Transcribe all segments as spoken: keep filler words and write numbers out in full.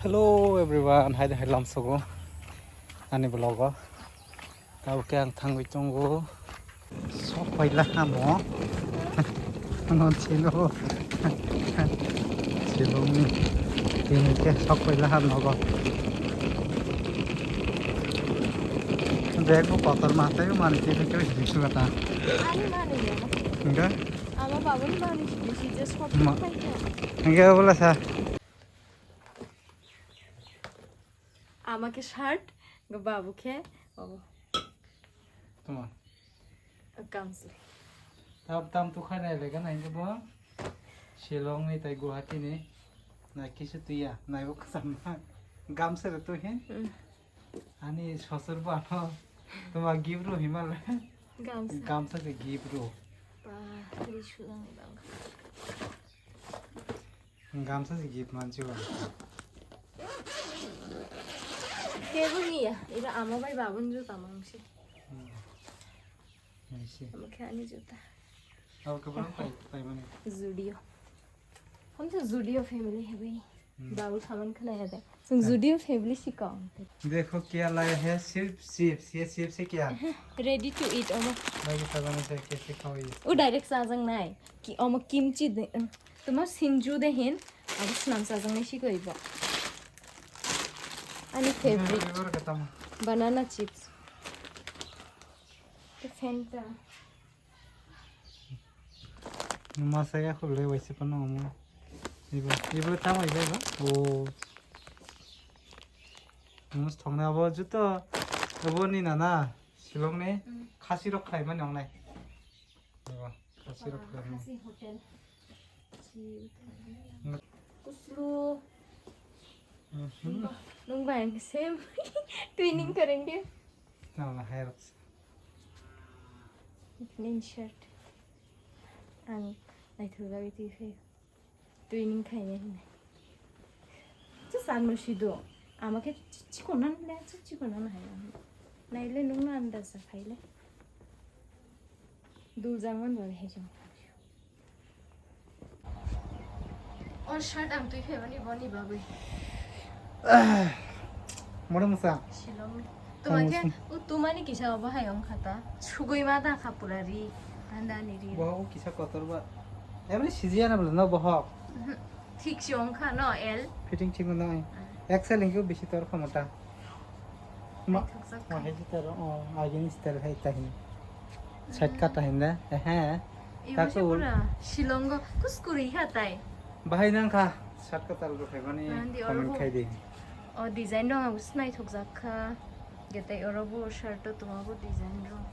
Hello everyone, hai hai lamsogo ani vlogo. Tabo khe ang thangwi tongo. Sok paila hamo. Ano chelo. Chelongni. Tini khe sok paila hamo go. Bag bo kotor ma tei mani tini khe hini suga ta. Ani mani ya. Enggak? Ama babuni mani sih, sih just Ma- pakai ya. Enggak boleh sa. Ama khe shirt, ga babu khe, oh. Tuma. Council. Tam tam tu khai nai lega nai bo. Shillong ni tai Guwahati ni. Na kisu tuya, nai bo kasam na. Gamsa re tu hin. Mm. Ani sosur bo ano. Tuma give ro himal. Gamsa. Gamsa se give ro. Ba, ri shulang bang. Gamsa se gift mansi ba. Kebo niya, ira ama bai babun juta mangsi. Hmm. Nice. Ama khe ani juta. Abo khe borok pai, pai mani. Zudio. Hum to Zudio family hai bhai. Hmm. Babu saman khana hai de. Sung Zudio family si kong. देखो क्या लाया है, सिर्फ चिप्स। ये चिप्स है क्या? Ready to eat, omo. मैं भी पता नहीं सर कैसे खाओ ये। O direct sajang nai. Ki omo kimchi de, um, tuma sinju de hin, abo swnam sajang nai si koi bo. Ani favorite. Flavor ka tamo? Banana chips. Ke Fanta. Masa ya khulai waise pano omo. Ibo, ibo tamo ibo, ibo. Oh. Mus thongna abo juto. Abo ni nana. Shillong ni. Mm. Khasi rok khlai mani ong nai. Ibo, khasi rok khlai mani. Khasi hotel. Kuslu. Mhm. Nung ba yang same. Twinning kering dia. Tama hai rok. Nin shirt. Ang naithok jagwi twi phai. Twinning khainai hinwi. Just ano sido. Ama khe chikon nan le, chikon nan hai. Naile nungno andasa khaile. Dul jangman bole hejong. O shirt ang twi phaimani boni bagwi. Mora musa. Shillong. Tuma khe, o tumani kisa obo hai wng kha ta. Sugwi ma da kha pura ri. Anda ni ri. Bo o kisa kotor ba. Ebni sijiya na bla no bohok. Mhm. Thik si wng kha no L. Fitting thik no. Ah. X L hingke bisi tor kha mota. Ma, naithokjak kha. Ma hai si tor, o, agini style hai ta hin. Side cut ta hin da. Ehe. Ibo se pura Shillongo kus kuri ha tai. Bahai nang kha. Side cut ta rw phaimani comment khai di. O design rok ang naithokjak kha. Getai oro bo shirt o tongma bo design rok.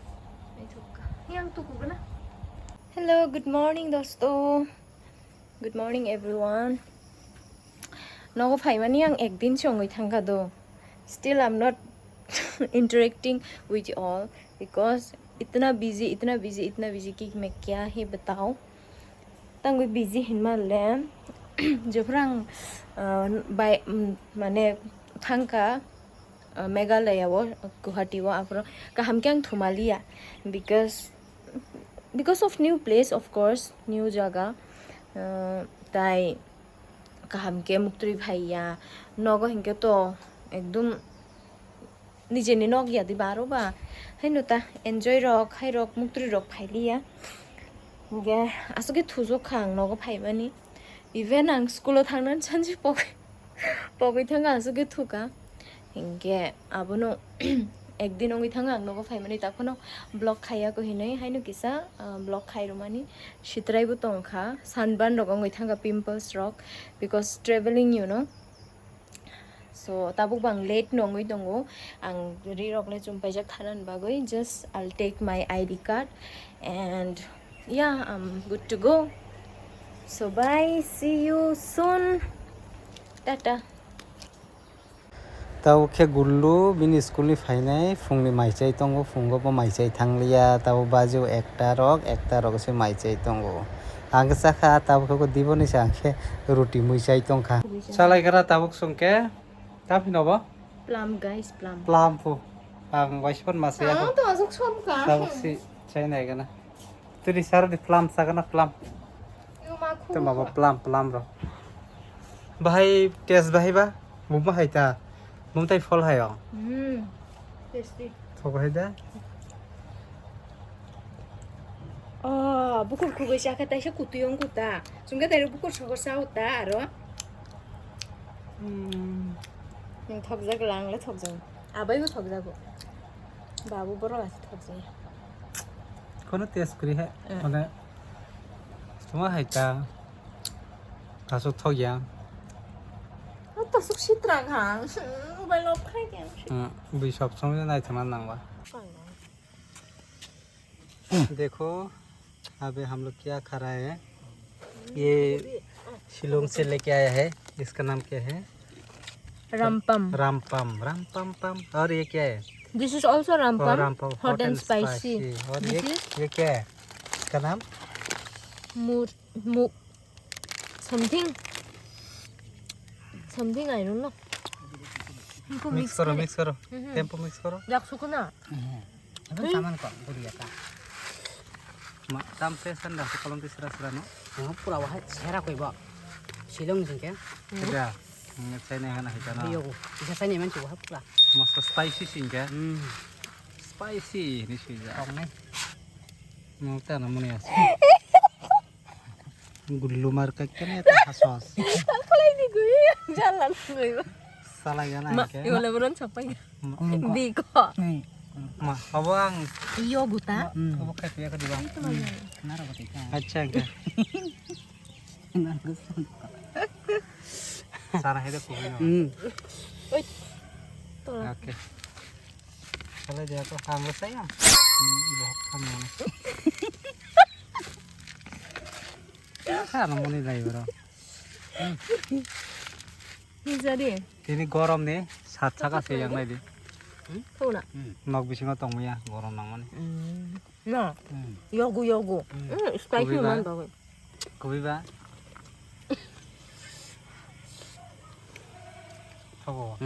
Naithok kha. Yang tuku gana. Hello, good morning dosto. Good morning everyone. Nogo phaimani ang ekdin se wngwi thangkha do. Still I'm not interacting with you all because itna busy, itna busy, itna busy ki main kya hai batao. Tangwi busy hinma le. Jephrang, uh, bai, mm, mane thangkha, uh, Meghalaya o, Guwahati o, aphuru kaham khe ang thumaliya because, because of new place, of course, new jaga, uh, tai kaham khe muktwi phaiya, nogo hinkhe to ekdum nijeni nok ya di baro ba, haino ta enjoy rok, hai rok, muktwi rok phailiya, hinkhe aswk khe thujok kha ang nogo phaimani, even ang school o thangna sansi pok-, pogwi thangkha aswk khe thukha. Hinkhe abono ekdin wngwi thangkha ang nogo phaimani, takhwno vlog khaiya ko hinwi haino kisa, ah, vlog khairwmani sitrai bo tongkha, sunburn rok wngwi thangkha, pimples rok, because traveling, you know. So tabuk bo ang late no wngwi tongo, ang ri rok le chum paijak thanani bagwi, just I'll take my I D card and yeah, I'm good to go. So bye, see you soon, tata. Tabo khe Gullu bini school ni phainai, phungni mai chai tongo, phungo bo mai chai thangliya, tabo baji o ekta rok, ekta rok se mai chai tongo. Ang khe chakha, tabo khe bo diboni se ang khe roti mui chai tongkha. Chalai kara tabuk song khe, ta phino bo? Plum, guys, plum. Plum pho. Ang waisa phano ma chaya kho. Ang to aswk som kha. Tabuk si chai nai gana. Twi sar di plum sa gana plum. Yo ma khu. Te ma bo plum, plum ro. Bahai taste bahai ba? Muma hai ta. Mum tai phol hai o. Hmm. Tasty. Thok hai da. Oh, bukur khugui chakhe taisa kutui wng kuta. Chungkhe tai bukur sogor sa uta aro. Hmm. Nung thokjak lang le thokjak. Abai bo thokjago. Babu borok asa thokjak. Kono test kuri hai. Eh. Mane. Tuma hai ta. Aswk thok ya. Tasuk sitra kha. Mobile off khai khe. Hmm, bui sob somoi naithokna nangba. Koi na. देखो, अभी हम लोग क्या खा रहे हैं। ये शिलोंग से लेके आया है। इसका नाम क्या है? Rampam. रामपम, रामपम पम। और ये क्या है? This is also और rampam. Rampam, hot and spicy. और ये, ये क्या है? इसका नाम? Mur, mu, something. Something I don't know. Mix koro, mix koro. Mhm. Tempo mix koro. Jak sukuna. Mhm. Abang saman kok, guriya ta. Ma, tam te san dah, kolom te sera sera no. Yang pura wahai sera koi ba. Silong jingke. Kerja. Nge chai ne hana hita na. Ayo, bisa chai ne man chu wahai pura. Masa spicy singke. Hmm. Spicy ni sui ja. Kok nai. Mau ta na muni as. Gullu mar ka kene ta hasos. Khlai ni gui, jalan gui. Salai gana ke. Iwala buron sapai. Di ko. Ma, abo ang. Iyo guta. Abo kai piya ka diba. Nara ko tika. Acha ka. Sara hede ko. Hmm. Oi. Tola. Okay. Salai dia ko hang lo saya. Bohok kan mana. Sana muni lai bro. Jadi. Tini gorom ni sat saka se yang lai di. Thuna. Nok bisingo tongmaya gorom nangmani. No. Yogu yogu. Spicy man bawe. Kubi ba. Thogo.